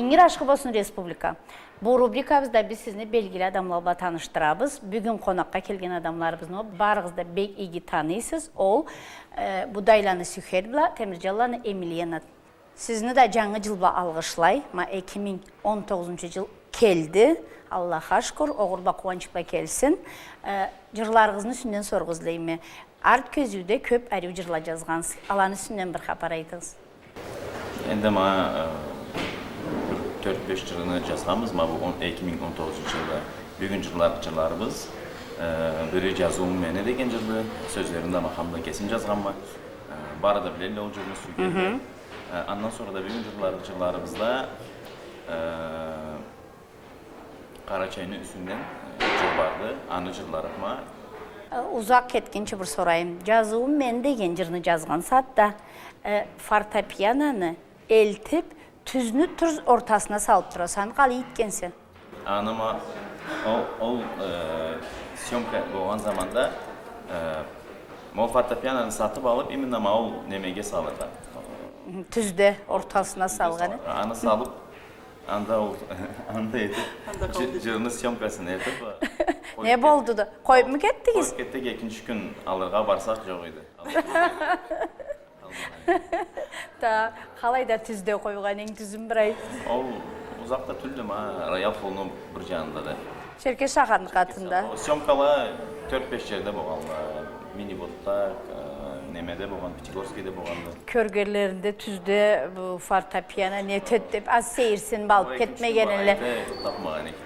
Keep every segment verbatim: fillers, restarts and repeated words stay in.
Ингир ашхы болсун республика. Бу рубрикабызда биз сизни белгили адамла бла танышдырабыз. Бюгюн къонакъгъа келген адамларыбызны барыгъыз да бек иги таныйсыз. Ол, э, Будайланы Сюхер бла Темиржанланы Эмилена. Сизни да Жангы жыл бла алгъышлай. Ма, эки минг он тогъузунчу жыл келди. Аллахха шукур, огъур бла, къууанч бла келсин. Э, жырларыгъызны юсюнден соргъу излейме. Арт кёзюуде кёп ариу жырла жазгъансыз. Аланы юсюнден бир хапар айтыгъыз. Энди ма, э, бир тёрт-беш жырны жазгъанбыз. Ма бу он, эки минг он тогъузунчу жылда. Бюгюн жырлар-, жырларыбыз, э, бири «Жазыуум мени» деген жырды. Сёзлерин да ма хаманда кесим жазгъанма. Э, бары да билелле ол жырны, сюйгенле. Мгм. Э, андан сора да бюгюн жырлар-, жырларыбызда, э, Къарачайны юсюнден, э, жыр барды, аны жырларыкъма. Э, узакъ кетгинчи бир сорайым. «Жазыуум мени» деген жырны жазгъан сагъатда, э, фортепианону элтип, тюзню тюз ортасына салып тураса, аны къалай этгенсе? Аны ма, ол, ол, э, съёмка болгъан заманда, э, ма ол фортепианону сатып алып, именно ма ол немеге салыргъа. Мгм, тюзде, ортасына салгъан, э? Аны салып, анда ол, анда этип, анда жы-, къалды. Жырны съёмкасын этип, не болду да? Къоюпму кетдигиз? Къоюп кетдик, экинчи кюн алыргъа барсакъ, жокъ эди. Та, къалайда тюзде къойгъан, эм тюзюн бир айт. Ол узакъда тюлдю ма, Роял холлну бир жанында да. Черкесшахарны къатында. Ол съёмкала тёрт-беш жерде болгъанла, Миниводда, э, немеде болгъан, Пятигорскийде болгъанды. Кёргенлеринде тюзде бу фортепиано не этеди деп, аз сейирсинип алып кетмегенле. Тапмагъан экен.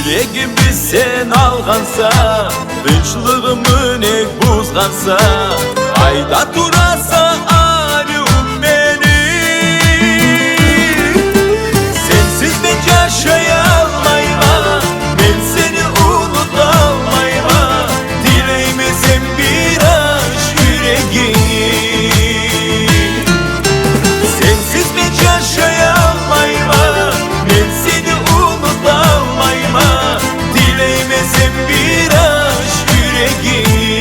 Жюрегими сен алгъанса, тынчлыгъымы нек бузгъанса, къайда тураса, ариум мени? Сенсиз мен жашаялмайма, мен сени унуталмайма. Тилейме, сен бир ач жюрегими. Сенсиз мен жашаялмайма, мен сени унуталмайма. Тилейме, сен бир ач жюрегими.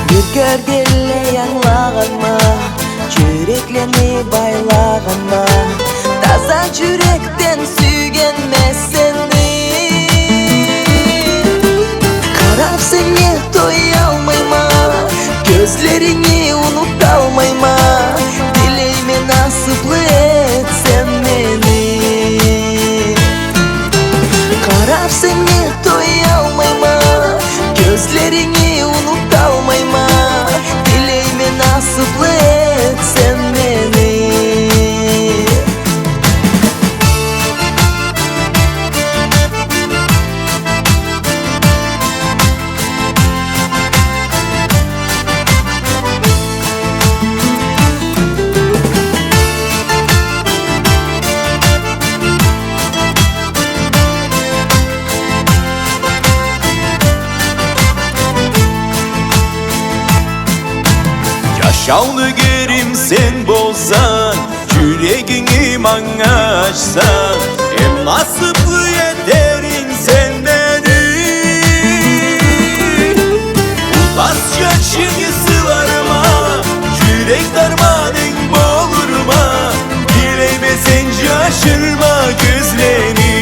Бир кёргенлей ангылагъанма, жюреклени байлагъанма, таза жюрекден сюйгенме сени. Къарап сеннге тоялмайма, кёзлеринги унуталмайма. Тилейме, насыплы эт сен мени. Къарап сеннге тоялмайма, кёзлеринги унуталмайма. Тилейме, насыплы эт сен мени. Жашауну герим сен болсанг, жюрегинги манга ачсанг, эм насыплы этеринг сен мени. Бу тас жашынгы сыларыма, жюрек дарманынг болурма. Тилейме, сен жашырма кёзлени.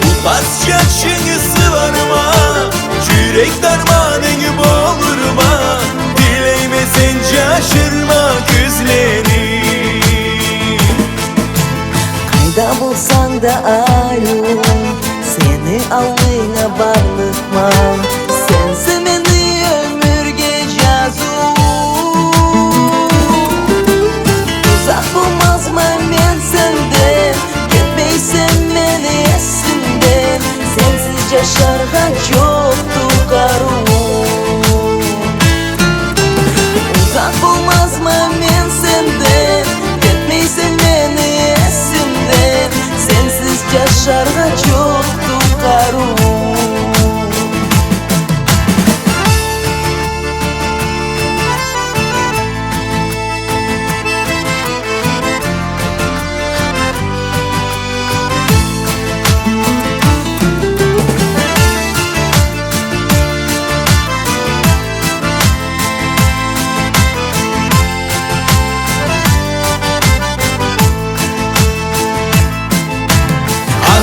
Бу тас жашынгы сыларыма, жюрек дарманынг болурма. Тилейме, сен жашырма кёзлени. Къайда болсанг да, ариум, сени аллынга барлыкъма. Сенсе мени ёмюрге жазыуум. Узакъ болмазма мен сенден, кетмейсе мени эсимден. Сенсиз жашаргъа Джокъду къарыуу. Узакъ болмазма мен сенден, кетмейсе мени эсинден, сенсиз джашаргъа джокъду къарыуу.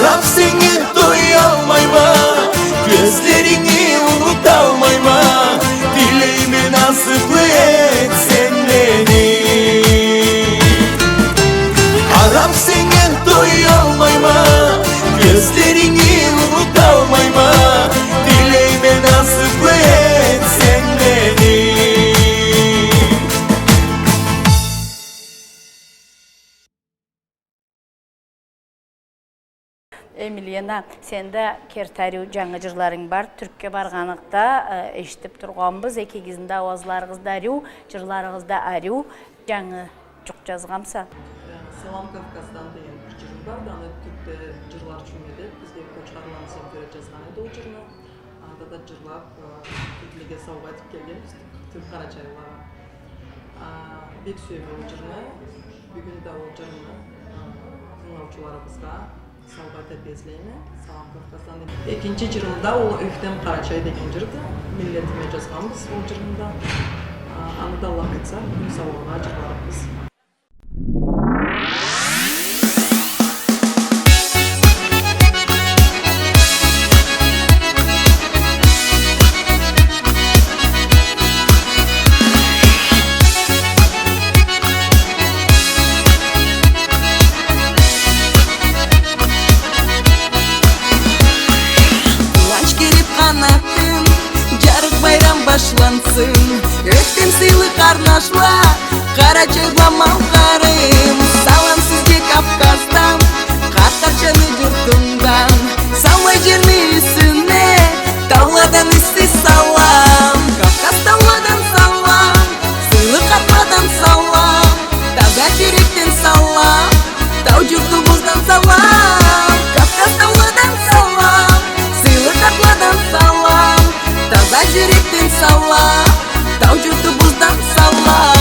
Къараб сеннге тоялмайма, кёзлеринги унуталмайма, тилейме насыблы эт сен мени. Къараб сеннге тоялмайма, кёзлеринги унуталмайма, тилейме насыблы эт сен мени. Эмилена, сен да керти ариу джангы джырларынг бар. Тюркге баргъаныкъда, э, эшитиб тургъанбыз, экигизни да ауазларыгъыз да ариу, джырларыгъыз да ариу. Джангы джукъ джазгъанмыса? Э, «Салам Кавказдан» деген бир джырым барды, аны тюркде джырлар ючюн деб, бизге Къочхарланы Земфира джазгъан эди ол джырны. Анда да джырлаб, э, тюрклеге саугъа этиб келгенбиз, тюрк къарачайлылагъа. А, бек сюеме ол джырны. Бюгюн да ол джырны, э, тынгылаучуларыбызгъа саугъа этиб излейме. «Салам Кавказдан» деген. Экинчи джырым да ол «Ёхтем Къарачай» деген джырды. Миллетиме джазгъанбыз ол джырны да. А, аны да, Аллах айтса, бюгюн саугъа джырларыкъбыз. Къууанч кериб къанатын, джарыкъ байрам башлансын. Ёхтем, сыйлы къарнашла, Къарачай бла Малкъарым, салам сизге Кавказдан, Къарт-Къарчаны джуртундан. Саулай джерни юсюне тауладан исси салам. Кавказ тауладан салам, сыйлы къартладан салам, таза джюрекден салам, тау джуртубуздан салам. Кавказ тауладан салам, сыйлы къартладан салам, таза джюрекден салам, тау джуртубуздан салам.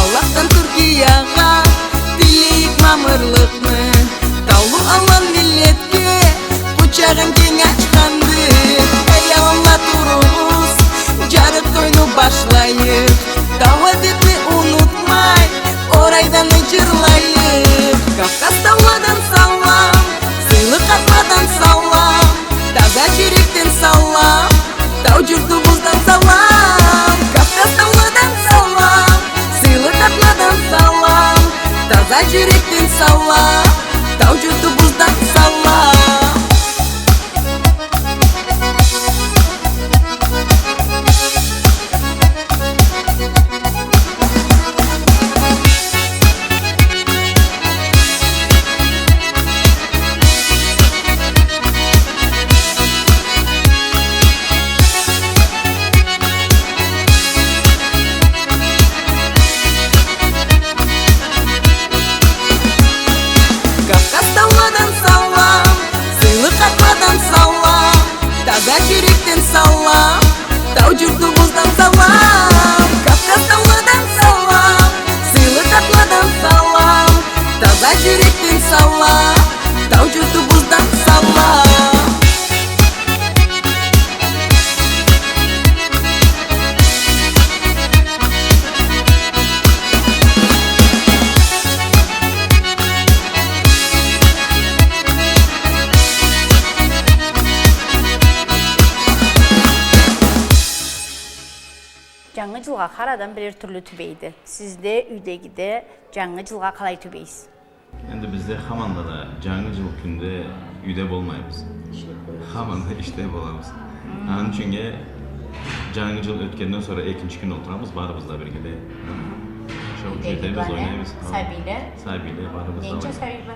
Аллахдан Тюркиягъа тилейик мамырлыкъны, таулу алан миллет Къучагъын кенг ачханды. Эй, аланла, туругъуз, джарыкъ тойну башлайыкъ. Тау адетни унутмай, орайдан джырлайыкъ. Кавказ тауладан салам, сыйлы къартладан салам, таза джюрекден салам, тау джуртубуздан салам. Кавказ тауладан салам, сыйлы къартладан салам, таза джюрекден салам, тау джуртубуздан салам. Кавказ тауладан салам, сыйлы къартладан салам, таза джюрекден салам, тау джуртубуздан салам. Кавказ тауладан салам, сыйлы къартладан салам, таза джюрекден салам, тау джуртубуздан салам. Джангы джылгъа хар адам бирер тюрлю тюбейди. Сиз да, юйдегиде джангы джылгъа къалай тюбейсиз? Энди бизде хаманда да Джангы джыл кюнде юйде болмайбыз. Ишлеб къоябыз. Хаманда ишде болабыз. Хы. Аны ючюн Джангы джыл ётгенден сора экинчи кюн олтурабыз, барыбыз да биргелей. Хы. Ашаб ичебиз, ойнайбыз. Сабийле? Сабийле, барыбыз да. Ненча сабий бар?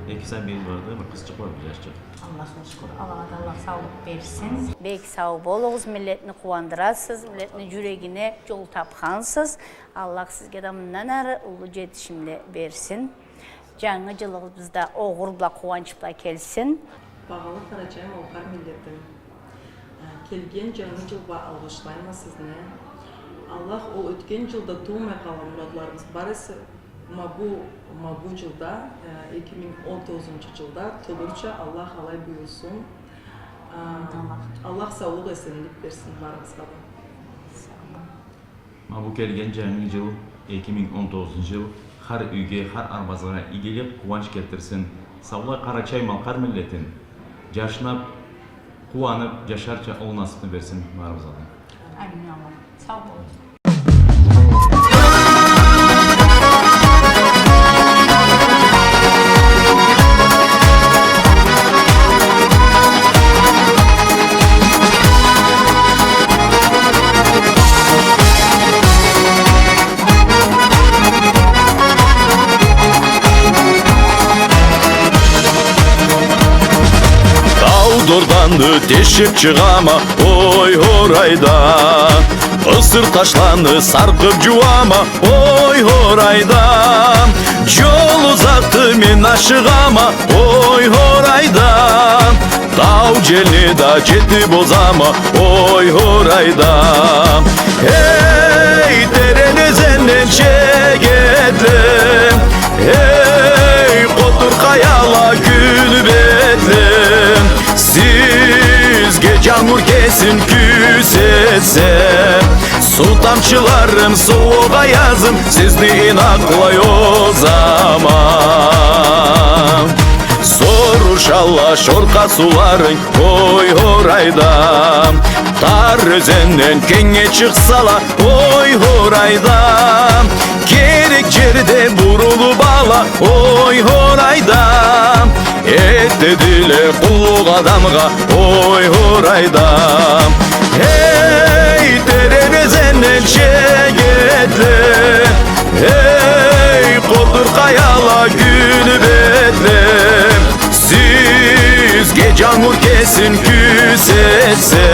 Эки сабий барды, бир къызчыкъ бар, бир джашчыкъ. Аллахха шукур, Аллах да Аллах саулукъ берсин. Бек сау болугъуз, миллетни къууандырасыз, миллетни джюрегине джол табхансыз. Аллах сизге да мындан ары уллу джетишимле берсин. Джангы джылыгъыз да огъур бла, къууанч бла келсин. Багъалы Къарачай-Малкъар миллетим, э, келген Джангы джыл бла алгъышлайма сизни. Аллах ол ётген джылда туулмай къалгъан муратларыбыз бар эсе, ма бу, ма бу джылда, э, эки минг он тогъузунчу джылда тулурча Аллах алай буюрсун. Э, Аллах саулукъ, эсенлик берсин барыгъызгъа да. Сау болугъуз. Ма бу келген Джангы джыл, эки минг он тогъузунчу джыл, хар юйге, хар арбазгъа игилик, къууанч келтирсин. Саулай Къарачай-Малкъар миллетин джашнаб, къууаныб джашарча ол насыбны берсин барыбызгъа да. Амин, Аллах. Сау болугъуз. Тау-дордан тешиб чыгъама, ой, хорайда. Къысыр ташланы саркъыб джууама, ой, хорайда. Джол узакъды, мен ашыгъама, ой, хорайда. Тау джелни да джетиб озама, ой, хорайда. Эй, терен ёзенден чегетле, эй, къотур къаяла, гюлбетле, сизге джангур кесин кюсетсе, суу тамчыларым, сууукъ аязым, сизни ийнакълай озама. Сорушала шоркъа сууларынг, ой, хорайда. Тар ёзенден кенгнге чыкъсала, ой, хорайда. Керек джерде бурулуб ала, ой, хорайда. Этедиле къуллукъ адамгъа, ой, хорайда. Эй, терен ёзенден чегетле, эй, къотур къаяла, гюлбетле, сизге джангур кесин кюсетсе,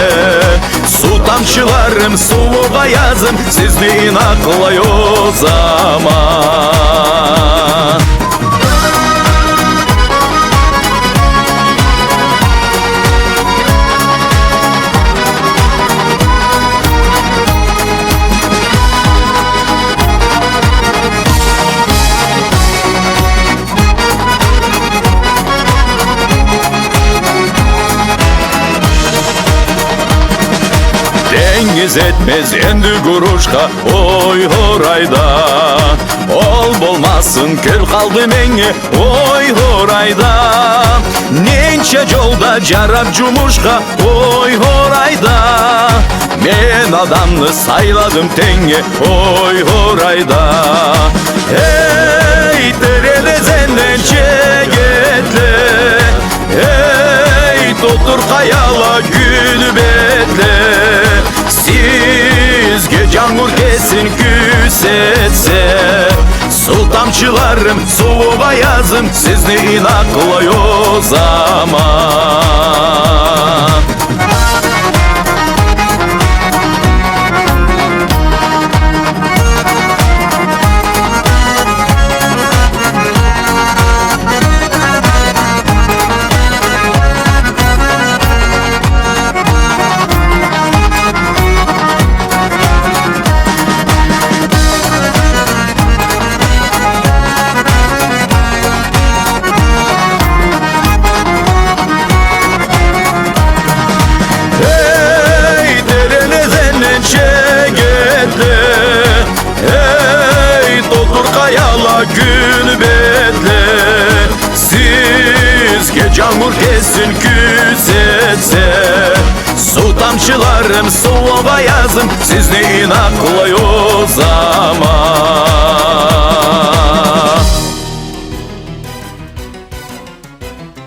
суу тамчыларым, сууукъ аязым, сизни ийнакълай озама. Денгиз этмез энди гурушха, ой, хорайда. Ол болмасын, кёл къалды меннге, ой, хорайда. Ненча джолда джараб джумушха, ой, хорайда. Мен адамны сайладым тенгнге, ой, хорайда. Эй, терен ёзенден чегетле, эй, къотур къаяла, гюлбетле, сизге джангур кесин кюсетсе, суу тамчыларым, сууукъ аязым, сизни ийнакълай озама. Эй, терен ёзенден чегетле, эй, къотур къаяла, гюлбетле, сизге джангур кесин кюсетсе, суу тамчыларым, сууукъ аязым, сизни ийнакълай озама.